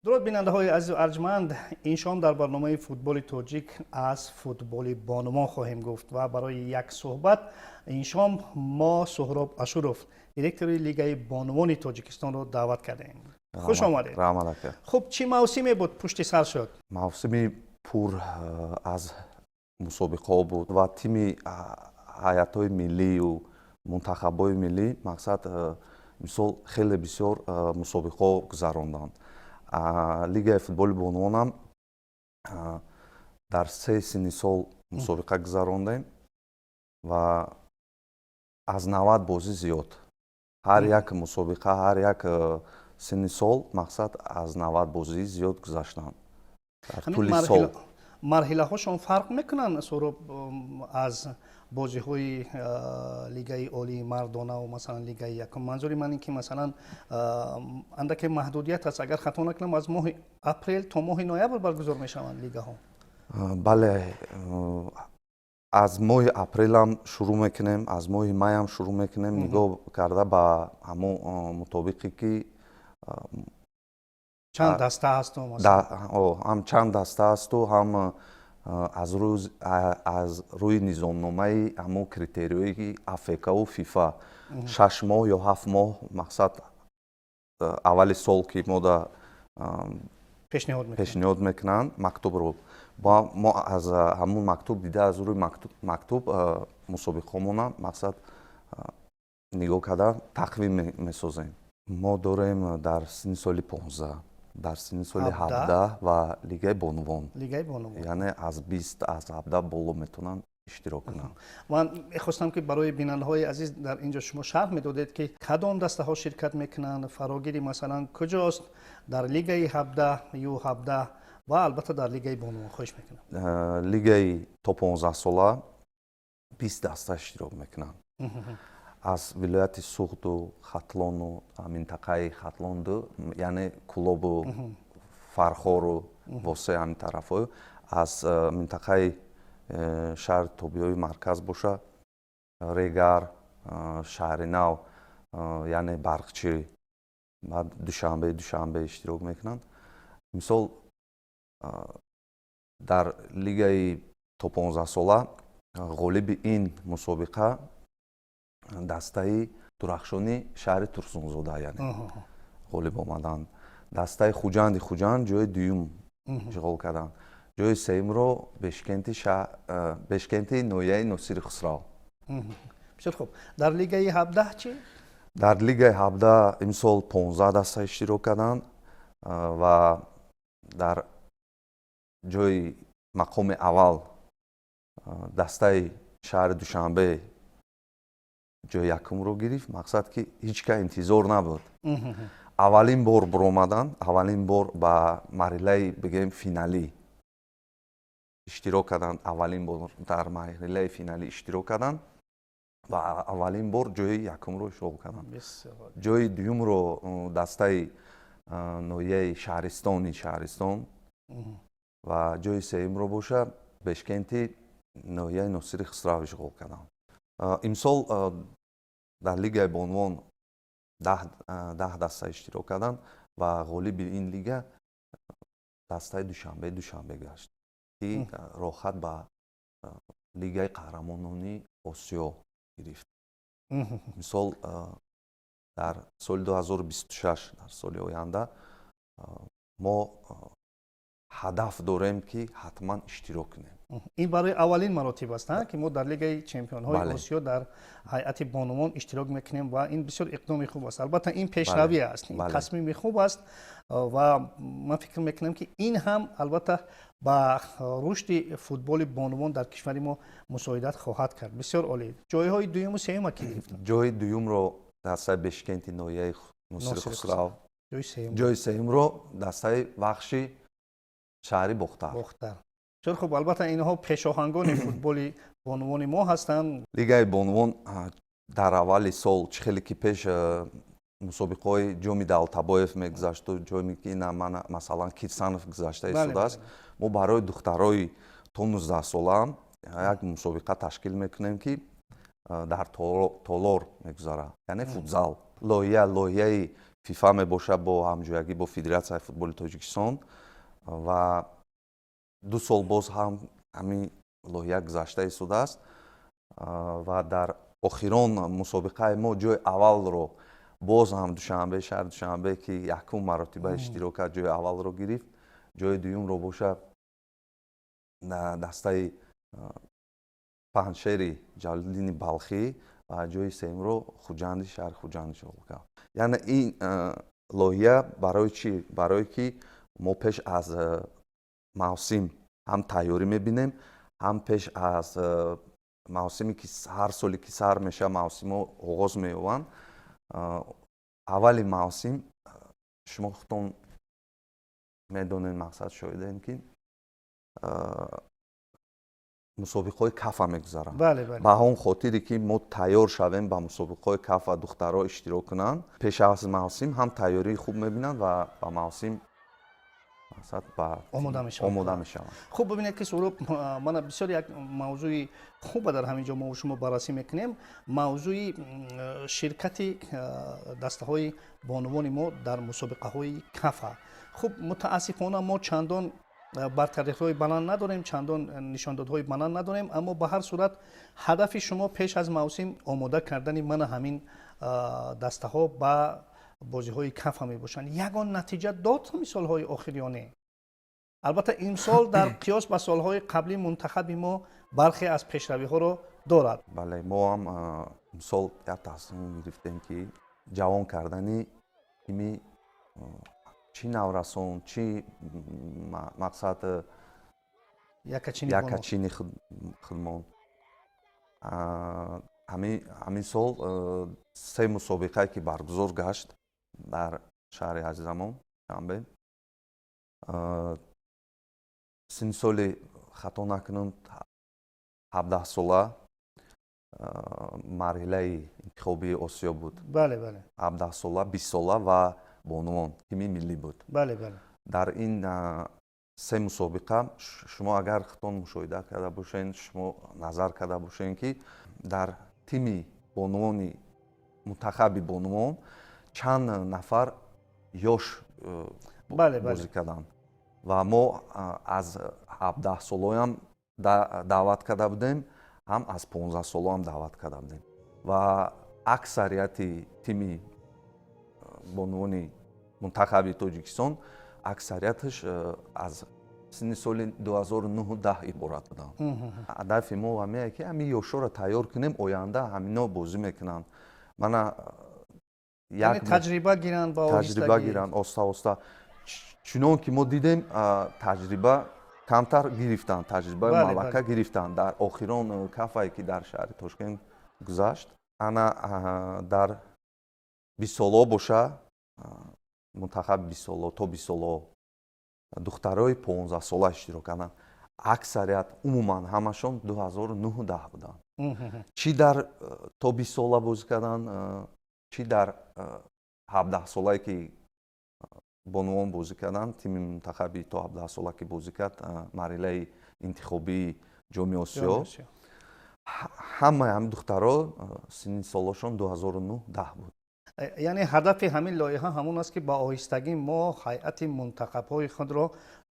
Дуруд, бинандаҳои азизу арҷманд. Ин шом дар барномаи «Футболи тоҷик» аз футболи бонувон хоҳем гуфт ва барои як суҳбат ин шом мо Суҳроб Ашуров, директори Лигаи бонувони Тоҷикистонро даъват кардем. Хуш омадед. Раҳмат, ака. Хуб, чӣ мавсиме буд пушти сар шуд? Мавсими пур аз мусобиқаҳо буд ва тими ҳайатҳои миллию мунтахабҳои миллӣ, мақсад, мисол, хеле бисёр мусобиқаҳо гузаронданд. Лигаи футболи бонувонам дар се синни сол мусобиқа гузарондем ва аз 90 бозӣ зиёд ҳар як мусобиқа, ҳар як синни сол, мақсад, аз 90 бозӣ зиёд гузаштанд дар тӯли сол. Марҳилаҳошон фарқ мекунанд, Суҳроб, аз бозиҳои лигаи олии мардонаву, масалан, лигаи якум? Манзури ман ин ки, масалан, андаке маҳдудият аст. Агар хато накунам, аз моҳи апрел то моҳи ноябр баргузор мешаванд лигаҳо. Бале, аз моҳи апрелам шурӯъ мекунем, аз моҳи майам шурӯъ мекунем, нигоҳ карда ба ҳамон мутобиқе ки чанд даста ҳасту. Ҳам чанд даста ҳасту, ҳам аз рӯи низомномаи ҳамон критериҳои АФКу ФИФА, 6 моҳ ё 7 моҳ, мақсад, аввали сол ки мо да пешниҳод мекунанд мактубро, мо аз ҳамон мактуб дида, аз рӯи мактуб мусобиқаҳомона, мақсад, нигоҳ карда тақвим месозем. Мо дорем дар синни соли 15, дар синни соли 17 ва лигаи бонувон. Лигаи бонувон. Яъне аз 20, аз 17 боло метавонанд иштирок кунанд. Ман мехостам, ки барои бинандаҳои азиз дар инҷо шумо шарҳ медодед, ки кадом дастаҳо ширкат мекунанд, фарогири, масалан, куҷост дар лигаи 17, Ю 17 ва албатта дар лигаи бонувон. Хоҳиш мекунам. Лигаи то 15 сола 20 даста иштирок мекунанд аз вилояти Суғду, Хатлону минтақаи Хатлонду, яъне Кӯлобу, Фархору, Восе, ҳамин тарафҳо, аз минтақаи шаҳри тобеҳои марказ боша, Регар, Шаҳри Нав, яъне Барқчӣ, баъд Душанбе иштирок мекунанд. Мисол, дар лигаи то 15-сола ғолиби ин мусобиқа дастаи Дурахшони шаҳри Турсунзода, яъне ғолиб омаданд. Дастаи Хуҷанди Хуҷанд ҷои дуюм ишғол карданд, ҷои сеюмро Бешкенти ноҳияи Носири Хусрав. Бисёр хуб. Дар лигаи 17 чӣ? Дар лигаи 17 имсол 15 даста иштирок карданд ва дар ҷои мақоми аввал дастаи шаҳри Душанбе ҷои якумро гирифт. Мақсад, ки ҳеҷ кас интизор набуд. Аввалин бор баромаданд, аввалин бор ба марҳилаи, бигӯем, финалӣ иштирок карданд, аввалин бор дар марҳилаи финалӣ иштирок карданд ва аввалин бор ҷои якумро ишғол карданд. Ҷои дуюмро дастаи ноҳияи Шаҳристони Шаҳристон ва ҷои сеюмро боша Бешкенти ноҳияи Носири Хусрав ишғол карданд. Имсол дар лигаи бонувон 10 даста иштирок карданд ва ғолиби ин лига дастаи Душанбе гашт, ки роҳхат ба Лигаи қаҳрамонони Осиё гирифт. Мисол, дар соли 2026, дар соли оянда, мо ҳадаф дорем, ки ҳатман иштирок кунем. Ин барои аввалин маротиб аст, ки мо дар Лигаи чемпионҳои Осиё дар ҳайати бонувон иштирок мекунем ва ин бисёр иқдоми хуб аст. Албатта, ин пешравӣ аст, ин тасмими хуб аст ва ман фикр мекунам, ки ин ҳам албатта ба рушди футболи бонувон дар кишвари мо мусоидат хоҳад кард. Бисёр олӣ. Ҷойҳои дуюму сеюма ки гирифтанд? Ҷои дуюмро дастаи Бешкенти ноҳияи Носири Хусрав, ҷои сеюмро дастаи Вахши шаҳри Бохтар. Бохтар, бисёр хуб. Албатта, инҳо пешоҳангони футболи бонувони мо ҳастанд. Лигаи бонувон дар аввали сол, чӣ хеле ки пеш мусобиқаҳои Ҷоми Давлатабоев мегузашту ҷоме ки масалан, Кирсанов гузашта истодааст, мо барои духтарои то 19-солаам як мусобиқа ташкил мекунем, ки дар толор мегузарад, яъне футзал. Лоиҳа, лоиҳаи ФИФА мебошад бо ҳамҷоягӣ бо Федератсияи футболи Тоҷикистон. Ва 2 сол боз ҳам ҳамин лоиҳа гузашта истодааст. Ва дар охирон мусобиқаи мо ҷои аввалро боз ҳам Душанбе, шаҳри Душанбе, ки якум маротиба иштирок кард, ҷои аввалро гирифт. Ҷои дуюмро бошад дастаи Панҷшери Ҷалолиддини Балхӣ ва ҷои сеюмро Хуҷанди, шаҳри Хуҷанд ишғол кард. Яъне ин лоиҳа барои чӣ? Барое ки мо пеш аз мавсим ҳам тайёрӣ мебинем, ҳам пеш аз мавсиме ки ҳар соле ки сар мешавад, мавсимҳо оғоз меёбанд, аввали мавсим шумо худтон медонед, мақсад шоҳидем, ки мусобиқаҳои КАФА мегузаранд. Ба он хотире ки мо тайёр шавем ба мусобиқаҳои КАФА, духтарҳо иштирок кунанд, пеш аз мавсим ҳам тайёрии хуб мебинанд ва ба мавсим мақсад ба омода мешаванд. Хуб, бибинед ки, Суҳроб, мана бисёр як мавзӯи хуба дар ҳамин ҷо мо шумо баррасӣ мекунем, мавзӯи ширкати дастаҳои бонувони мо дар мусобиқаҳои КАФА. Хуб, мутаассифона, мо чандон бартариҳои баланд надорем, чандон нишондодҳои баланд надорем, аммо ба ҳар сурат ҳадафи шумо пеш аз мавсим омода кардани мана ҳамин дастаҳо ба бозиҳои КАФА мебошанд. Ягон натиҷа дод ҳамин солҳои охир ё не? Албатта, имсол дар қиёс ба солҳои қаблӣ мунтахаби мо бархе аз пешравиҳоро дорад. Бале, мо ҳам имсол як тасмим гирифтем, ки ҷавон кардани тими, чӣ наврасон, чӣ мақсад якачини худмон. Ҳамин сол се мусобиқае ки баргузор гашт дар шаҳри азизамон Душанбе, синни соли, хато накунам, 17-сола марҳилаи интихобии Осиё буд. 17-сола, 20-сола ва бонувон, тими миллӣ буд. Дар ин се мусобиқа шумо агар худтон мушоҳида карда бошед, шумо назар карда бошед, ки дар тими бонувони, мунтахаби бонувон чанд нафар ёш бозӣ карданд. Ва мо аз 17-солоям даъват карда будем, ҳам аз 15-солоам даъват карда будем. Ва аксарияти тими бонувони мунтахаби Тоҷикистон, аксарияташ аз синни соли 2009, 10 иборат буданд. Ҳадафи мо ҳамее ки ҳамин ёшҳоро тайёр кунем, оянда ҳамино бозӣ мекунанд. Мана як таҷриба гиранд. Таҷриба гиранд оста оста. Чунон ки мо дидем, таҷриба камтар гирифтанд, таҷрибаи малака гирифтанд дар охирон КАФАе ки дар шаҳри Тошкент гузашт. Ана дар 20-солаҳо боша, мунтахаби 20-солаҳо, то 20-солаҳо духтарои 15-сола иштирок карданд, аксарият, умуман ҳамашон 2009, 10 буданд. Чӣ дар то 20-сола бозӣ карданд, чӣ дар 17-солае ки бонувон бозӣ карданд, тими мунтахаби то 17-сола ки бозӣ кард марҳилаи интихобии Ҷоми Осиё, ҳамаи ҳамин духтаро синни солошон 2009, 10 буд. Яъне ҳадафи ҳамин лоиҳа ҳамон аст, ки ба оҳистагӣ мо ҳайати мунтахабҳои худро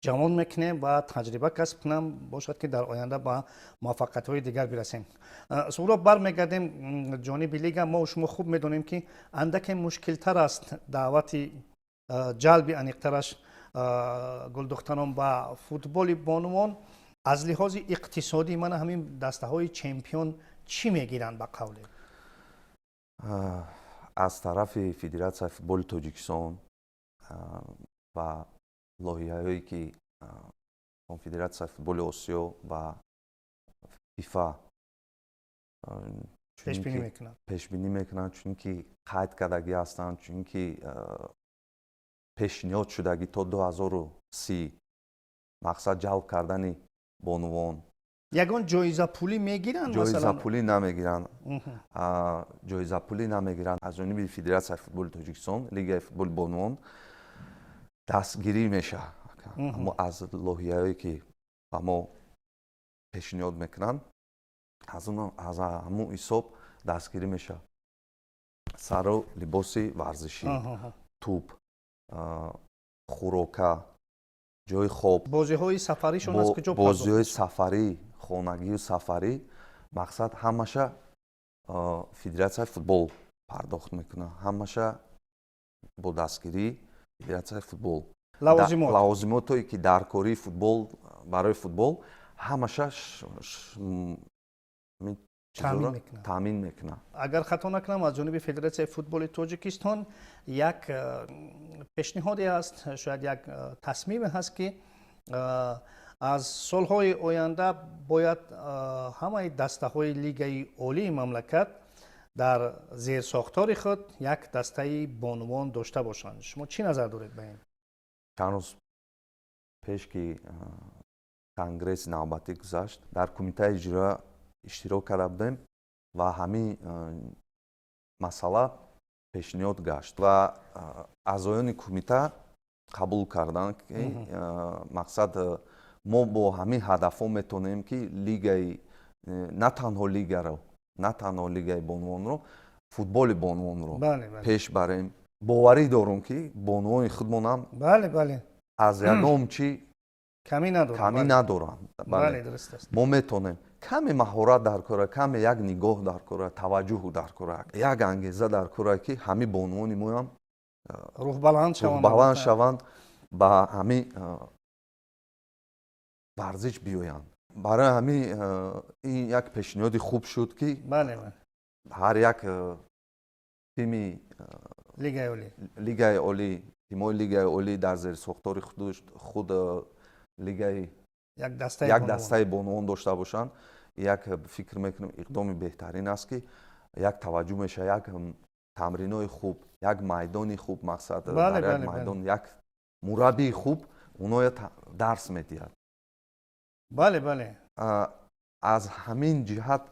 ҷавон мекунем ва таҷриба касб кунам, бошад, ки дар оянда ба муваффақиятҳои дигар бирасем. Суҳроб, бармегардем ҷониби лига. Мо шумо хуб медонем, ки андаке мушкилтар аст даъвати, ҷалби, аниқтараш, гулдухтарон ба футболи бонувон. Аз лиҳози иқтисодӣ мана ҳамин дастаҳои чемпион чӣ мегиранд, ба қавле? Аз тарафи Федератсияи футболи Тоҷикистон ва лоиҳаҳое ки Конфедератсияи футболи Осиё ва ФИФА пешбинӣ мекунанд, чунки қайд кардагӣ ҳастанд, чунки пешниҳод шудагӣ то 2030 мақсад ҷалб кардани бонувон. Ягон ҷоизапулӣ мегиранд? Ҷоизапулӣ намегиранд, ҷоизапулӣ намегиранд. Аз ҷониби Федератсияи футболи Тоҷикистон лигаи футболи бонувон дастгирӣ мешавад. Аммо аз лоиҳаҳое ки ба мо пешниҳод мекунанд, аз ҳамун ҳисоб дастгирӣ мешавад: сару либоси варзишӣ. Тӯб, хӯрока, ҷои хоб. Бозиҳои сафаришон аз куҷо? Бозиҳои сафарӣ, хонагию сафарӣ, мақсад, ҳамаша федератсияи футбол пардохт мекунад, ҳамаша бо дастгирии федератсияи футбол. Лавозимотое ки дар кори футбол, барои футбол, ҳамаша таъмин мекунад. Агар хато накунам, аз ҷониби Федератсияи футболи Тоҷикистон як пешниҳоде ҳаст, шояд як тасмиме ҳаст, ки аз солҳои оянда бояд ҳамаи дастаҳои лигаи олии мамлакат дар зерсохтори худ як дастаи бонувон дошта бошанд. Шумо чӣ назар доред ба ин? Чанд рӯз пеш, ки конгресси навбатӣ гузашт, дар кумитаи иҷроя иштирок карда будем ва ҳамин масъала пешниҳод гашт ва аъзоёни кумита қабул карданд, ки мақсад, мо бо ҳамин ҳадафҳо метавонем, ки лигаи, на танҳо лигаро, на танҳо лигаи бонувонро, футболи бонувонро пеш барем. Боварӣ дорум, ки бонувони худмонам аз ягон чӣ камӣ надоранд. Мо метавонем. Каме маҳорат дар кора, каме як нигоҳ дар кора, таваҷҷӯҳ дар кора, як ангеза дар кора, ки ҳамин бонувони моям рӯҳбаланд шаванд, ба ҳамин варзиш биёянд. Барои ҳамин ин як пешниҳоди хуб шуд, ки ҳар як тими лигаи олӣ, тимҳои лигаи олӣ дар зерсохтори худ лигаи як дастаи бонувон дошта бошанд. Як, фикр мекунем, иқдоми беҳтарин аст, ки як таваҷҷӯҳ мешавад, як тамринои хуб, як майдони хуб, мақсад, дар як майдон як мураббии хуб оноя дарс медиҳад. бале бале Аз ҳамин ҷиҳат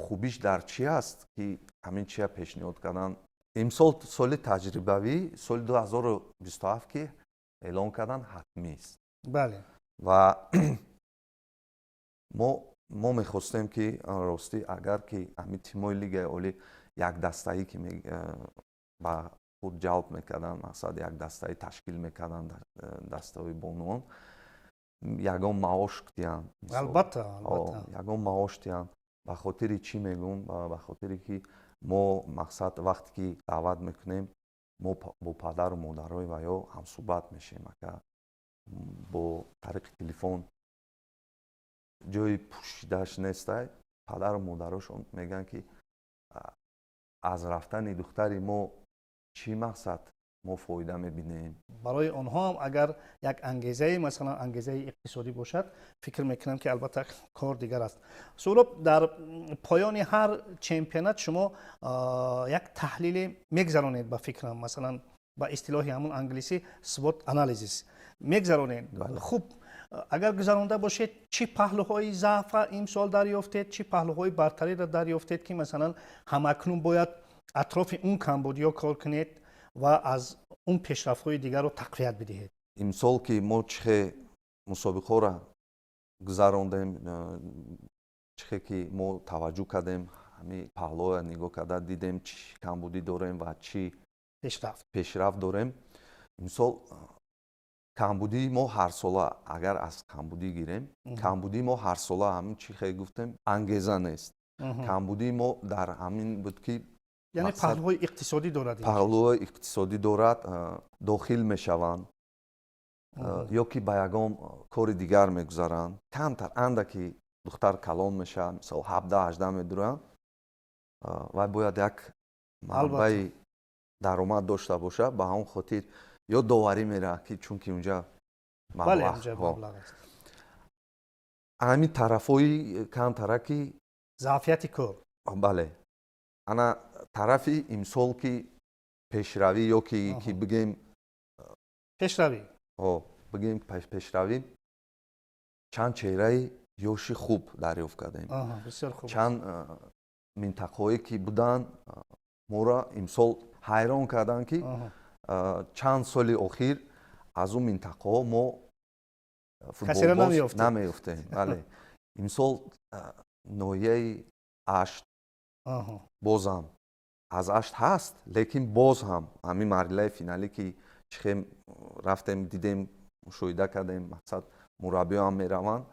хубиш дар чӣ аст, ки ҳамин чия пешниҳод кардан? Имсол соли таҷрибавӣ, соли 2027, ки эълон кардан, ҳатмист. Ва мо мехостем, ки ростӣ, агар ки ҳамин тимҳои лигаи олӣ якдастаӣ ки ба худ ҷалб мекарданд, мақсад, як дастаӣ ташкил мекарданд, дастаҳои бонувон, ягон маош диҳанд. Албатта, албатта. Ягон маош диҳанд. Ба хотири чӣ мегӯм? Ба хотире ки мо, мақсад, вақте ки даъват мекунем, мо бо падару модарои ва ё ҳамсӯҳбат мешем. Ака, бо тариқи телефон ҷои пӯшидааш нестай. Падару модарошон мегӯянд, ки аз рафтани духтари мо чӣ, мақсад, мо фоида мебинем? Барои онҳо ҳам агар як ангезаи, масалан, ангезаи иқтисодӣ бошад, фикр мекунам, ки албатта кор дигар аст. Суҳроб, дар поёни ҳар чемпионат шумо як таҳлиле мегзаронед, ба фикрам, масалан, ба истилоҳи ҳамун англисӣ SWOT analysis мегзаронед. Хуб, агар гузаронда бошед, чӣ паҳлӯҳои заъфа имсол дарёфтед, чӣ паҳлӯҳои бартариро дарёфтед, ки масалан ҳамакнун бояд атрофи он камбудиҳо кор кунед ва аз он пешрафтҳои дигарро тақвият бидиҳед? Имсол ки мо чихе мусобиқаҳоро гузарондем, чихе ки мо таваҷҷӯҳ кардем, ҳамин паҳлӯя нигоҳ карда дидем, чӣ камбудӣ дорем ва чӣ пешрафт дорем. Имсол камбудии мо ҳарсола, агар аз камбудӣ гирем, камбудии мо ҳарсола ҳамин чи хе гуфтем, ангеза нест. Камбудии мо дар ҳамин буд, ки Яъне паҳлӯҳои иқтисодӣ дорад? Паҳлӯҳои иқтисодӣ дорад, дохил мешаванд ё ки ба ягон кори дигар мегузаранд. Камтар андаки духтар калон мешавад, мисол, 17-18 медуранд, вай бояд як манбаи даромад дошта бошад. Ба ҳамон хотир ё доварӣ меравад, ки чунки унҷа ҳамин тарафҳои камтараки Заъфияти кор. Бале. Ана тарафи имсол ки пешравӣ ё ки бигем Пешравӣ. Бигем пешравӣ, чанд чеҳраи ёши хуб дарёфт кардем. Чанд минтақаҳое ки буданд, моро имсол ҳайрон карданд, ки чанд соли охир аз он минтақаҳо мо футболбоз намеёфтем. Бале, имсол ноҳияи Ашт, бозам Аз Ашт ҳаст, лекин боз ҳам ҳамин марҳилаи финалӣ, ки чихем рафтем, дидем, мушоҳида кардем, мақсад, мураббиёам мераванд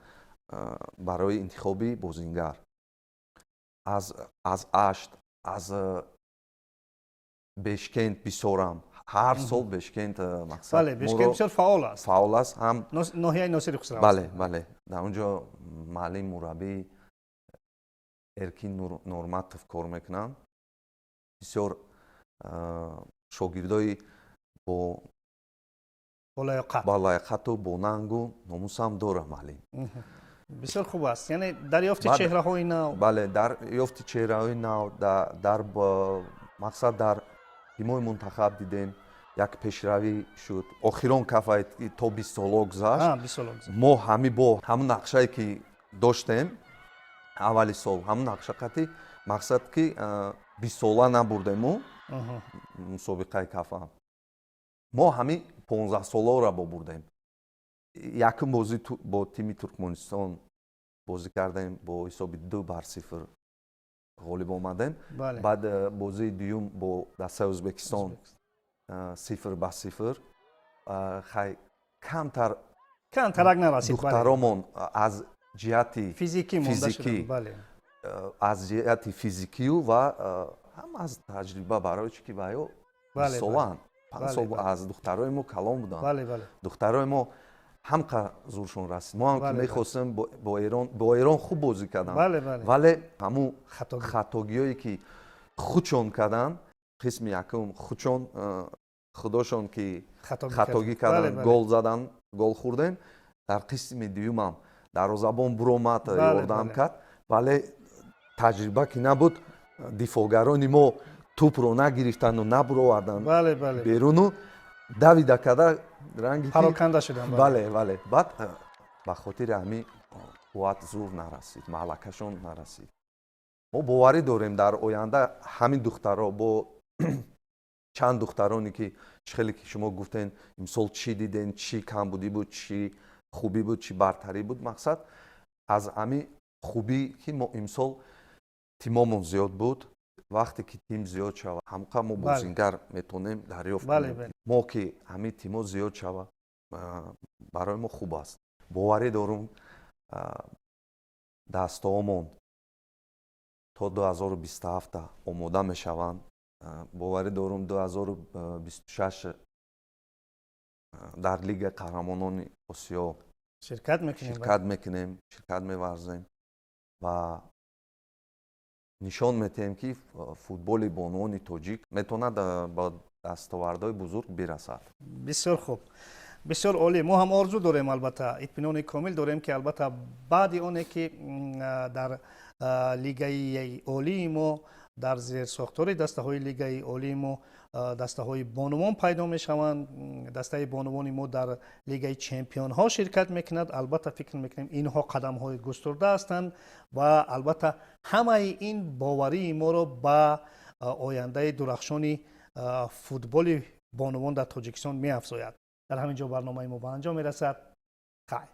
барои интихоби бозингар аз Ашт, аз Бешкент бисёрам, ҳар сол Бешкент. Мақсад, Бешкент бисёр фаъол аст. Фаъол аст ҳам. Ноҳияи Носири Хусрав. Бале, дар он ҷо маълим, мураббӣ Эркин Нурматов кор мекунанд. Бисёр шогирдои бо лаёқату бо нангу номусам дора маълим. Бисёр хуб аст, яъне дарёфти чеҳраҳои нав. Бале, дарёфти чеҳраҳои нав дар мақсад, дар тимои мунтахаб дидем, як пешравӣ шуд. Охирон кафай то 20 соло гузашт, мо ҳами бо ҳамун нақшае, ки доштем аввали сол, ҳамун нақша қатӣ, мақсад, ки 20 сола набурдему мусобиқаи кафа, мо ҳами 15 соларо бобурдем. Якум бозӣ бо тими Туркманистон бозӣ кардем, бо ҳисоби 2-0 ғолиб омадем. Баъд бозии дуюм бо дастаи Ӯзбекистон 0-0. Хай, камтар камтарак нарасид. Духтаромон аз ҷиҳати физикӣ. Аз ҷиҳати физикию ва ҳам аз таҷриба, барои чӣ ки ваё солаанд, 5 сол аз духтарои мо калон буданд. Духтарои мо ҳамқа зуршон расид. Мо ҳам ки мехостем бо Эрон хуб бозӣ кардам, вале ҳамун хатогиҳое, ки худшон карданд, қисми якум худшон, худошон ки хатогӣ карданд, гол задан, гол хӯрдем. Дар қисми дуюмам дарвозабон буромад, ёрдам кард, вале таҷриба ки набуд, дифоъгарони мо тӯпро нагирифтанду набуроварданд беруну давида карда ранги пароканда шуданд. Бале, баъд ба хотири ҳамин қувват зур нарасид, маҳлакашон нарасид. Мо боварӣ дорем, дар оянда ҳамин духтаро бо чанд духтароне, ки чӣ хеле ки шумо гуфтен, имсол чӣ диден, чӣ камбудӣ буд, чӣ хубӣ буд, чӣ бартарӣ буд, мақсад, аз ҳамин хубӣ, ки мо имсол тимомон зиёд буд. Вақте ки тим зиёд шавад, ҳамқа мо бозингар метавонем дарёфт кунем. Мо ки ҳамин тимо зиёд шавад, барои мо хуб аст. Боварӣ дорум, дастаҳомон то 2027 омода мешаванд. Боварӣ дорум, 2026 дар Лигаи қаҳрамонони Осиё ширкат мекунем. Ширкат мекунем, ширкат меварзем ва нишон метиҳем, ки футболи бонувони тоҷик метавонад ба дастовардҳои бузург бирасад. Бисёр хуб, бисёр олӣ. Мо ҳам орзу дорем, албатта, итминони комил дорем, ки албатта баъди оне ки дар лигаи олии мо, дар зерсохтори дастаҳои лигаи олии мо дастаҳои бонувон пайдо мешаванд, дастаи бонувони мо дар Лигаи чемпионҳо ширкат мекунад. Албатта, фикр мекунем, инҳо қадамҳои густурда ҳастанд ва албатта ҳамаи ин боварии моро ба ояндаи дурахшони футболи бонувон дар Тоҷикистон меафзояд. Дар ҳамин ҷо барномаи мо ба анҷом мерасад. Хайр.